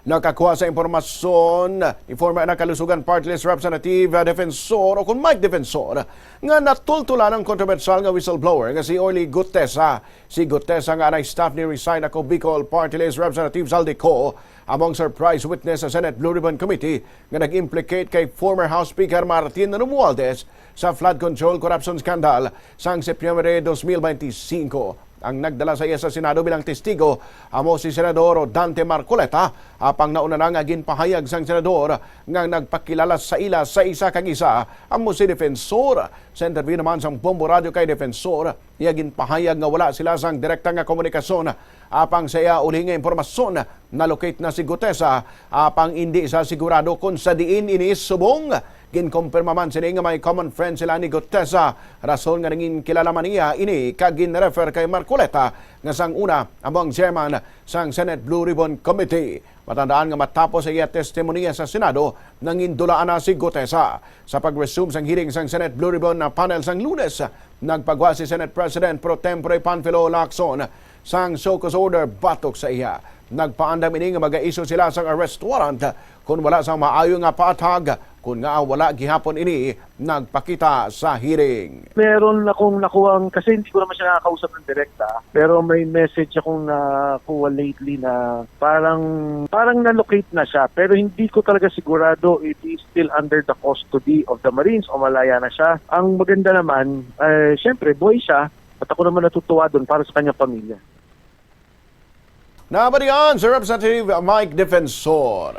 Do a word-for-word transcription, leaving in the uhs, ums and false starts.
Nakakuha sa impormasyon ni former Anak Kalusugan Party List Representative, uh, Defensor, o kung Mike Defensor, nga natultulan ang kontrobersyal nga whistleblower nga si Orly Gutesa. Si Gutesa nga anay staff ni Resign Ako Bicol Party List Representative Zaldy Co, among surprise witness sa Senate Blue Ribbon Committee nga nag-implicate kay former House Speaker Martin Romualdez sa flood control corruption scandal sang Setyembre dos mil benti singko. Ang nagdala sa iya sa Senado bilang testigo amo si Senador Dante Marcoleta, apang nauna na nga ginpahayag sang senador nga nagpakilala sa ila sa isa kag isa amo si Defensor. Sa interview naman sang Bombo Radio kay Defensor, iya ginpahayag nga wala sila sang direkta nga komunikasyon, apang sa iya uli nga impormasyon, na-locate na si Gutesa, apang indi sa sigurado kon sa diin ini subong. Ginkumpirma man sini nga may common friend sila ni Gutesa, rason nga nangin kilala man niya ini kag gin-refer kay Marcoleta nga sang una amo ang chairman sang Senate Blue Ribbon Committee. Matandaan nga matapos sa iya testimonya sa Senado, nangindulaan na si Gutesa. Sa pag-resume sang hearing sang Senate Blue Ribbon na panel sang Lunes, nagpagwa si Senate President Pro Tempore Panfilo Lacson sang show cause order batok sa iya. Nagpaandam ini nga mag-issue sila sang arrest warrant kon wala sang maayo nga paatag, kon nga wala gihapon ini nagpakita sa hearing. Meron akong nakuhang, kasi hindi ko naman siya nakakausap ng direkta, pero may message akong nakuha lately na parang, parang na-locate na siya, pero hindi ko talaga sigurado if he's still under the custody of the Marines o malaya na siya. Ang maganda naman, eh, syempre, buhay siya, at ako naman natutuwa doon para sa kanyang pamilya. Nabalian si Representative Mike Defensor.